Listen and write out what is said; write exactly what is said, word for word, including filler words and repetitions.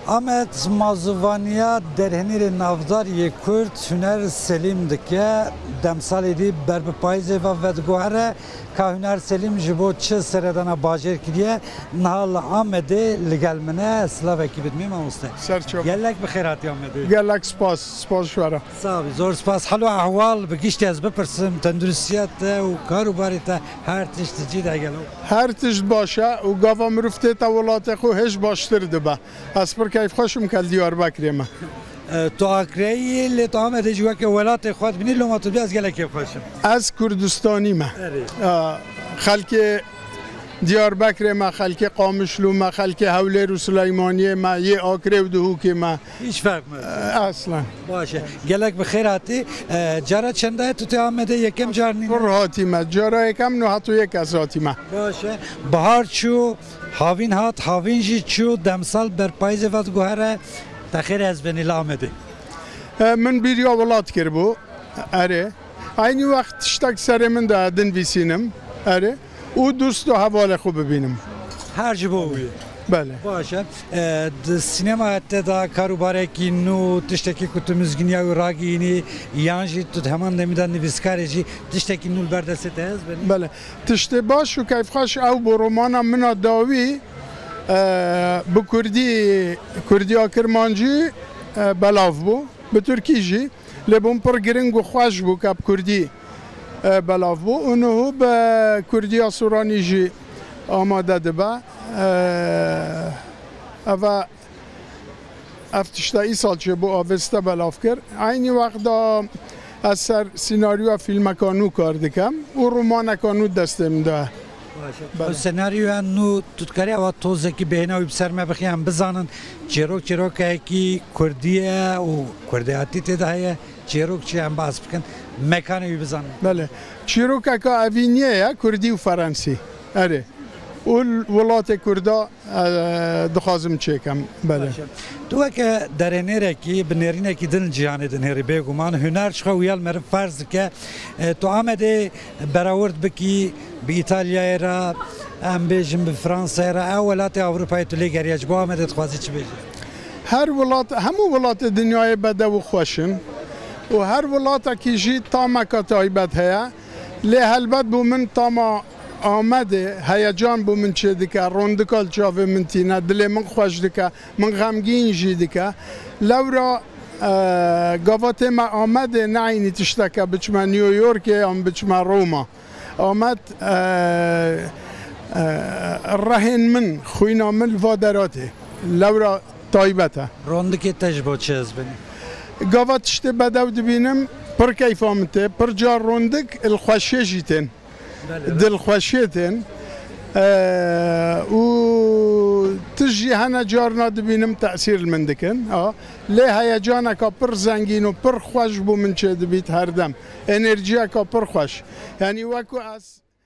Amed mazûvaniya derhênîrê navdar yê Kurd Huner Selîm dike. Demsalê dî ber bi payîzê ve vediguhere ka Huner Selîm ji bo çi seredana bajêr kiriye. Niha li Amedê li gel min e. Silavekî bidimê mamoste. Serçava. Gelek bi xêr hatî Amedê. Gelek spas, spas ji we re. Sax bî, zor spas. Helo ehwal bi giştî ez bipirsim, tenduristiya te û kar û barê te her tişt cî de gelo? Her tişt baş e û gava mirov tête welatê xwe hêj baştir dibe. Ez pir keyfxweş im ke li Diyarbekirê me. E, tu Akreyî yî, lê tu Amedê jî weke welatê xwe dibînî, loma tu dibî ez gelek keyfxweş im. Ez Kurdistanî me. Erê. E, xelkê Diyarbekirê me, xelkê Qamişlo me, xelkê Hewlêr û Sileymaniyê me, yê Akrê û Duhokê me. Hiç ferq me. E, eslen. Baş e. Gelek bi xêr hatî. E, cara çenda ye tu tê Amedê, yekem car nîne? Pir hatîme. Cara yekem no heto yek ez hatîme. Baş e. Bihar çû, havîn hat, havîn jî çû, demsal ber payîzê ve diguhere. Te xêr ez benî li Amedê. E, min bîriya welat kiribû. Erê. Eynî wext tiştek serê min de dinivîsînim. Erê. Û dost û hevalê xwe bibînim. Her ji bo wî. Belê. Baş e. E, di sînema te de karûbarekî nû, tiştekî ku tu mizgîniya wî ragihînî, yan jî tu di heman demî de nivîskarê jî tiştekî nû li ber destê te heye ez benî? Belê. Tiştê baş û keyfxweş ew bû, romana min a dawî, e, bi kurdî, kurdiya kirmancî, e, belav bû. Bi tirkî jî. Lê bo min pir giring û xweş bû ke bi kurdî, e, belav bû û niho bi kurdiya soranî jî amade dibe. E, eve, ev tişta îsal çêbû, Avesta belav kir. Eynî wext de ez ser sînaryoya fîlmeka nû kar dikim û romaneka nû destê min de ye. Baş e. Belê. Ew senaryoya nû tu dikarî ewa tozekî bêhna wî bi ser me bixî em bizanin çîrok çîrokekî kurdî ye û kurdiyatî tê de heye. Çîrok çi em behs bikin, mekanê wî bizanin. Belê. Çîrokeka evîniyê ye, kurdî û ferensî. Erê. Û l-, welatê kurda, e, dixwazim çêkem. Belê. Baş e. Tu weke derênêrekî, bi nêrînekî din li cîhanê dinêrî bêguman, huner ji xwe û ya li meriv ferz dike. E, tu Amedê berawird bikî bi Îtalyayê re, em bêjin bi Fransayê re, ew welatê Ewropayê tu lê geriya, ji bo Amedê dixwazî çi bêjî? Her welat, hemû welatê dinyayê bedew û xweş in û her welatekî jî tameka taybet heye. Lê helbet bo min tama Amedê heyecan bo min çêdike, rondika li çavê min tîne, dilê min xweş dike, min xemgîn jî dike. Lewra, e, gava tême Amedê ne eynî tişteke biçime New Yorkê yan biçime Roma. Amed, e, e, rehên min, xwîna min li va dera tê. Lewra taybet e. Rondikê te ji bo çi ez binî? Gava tiştê bedew dibînim, pir keyfa min tê. Pir car rondik li xweşiyê jî tên. Belê. Dilxweşiyê tên. E, û tişt jî hene carna dibînim tesîr li min dikin. A. Lê heyecaneka pir zengîn û pir xweş bo min çêdibît herdem. Enerjiyeka pir xweş. Yanî wekî ez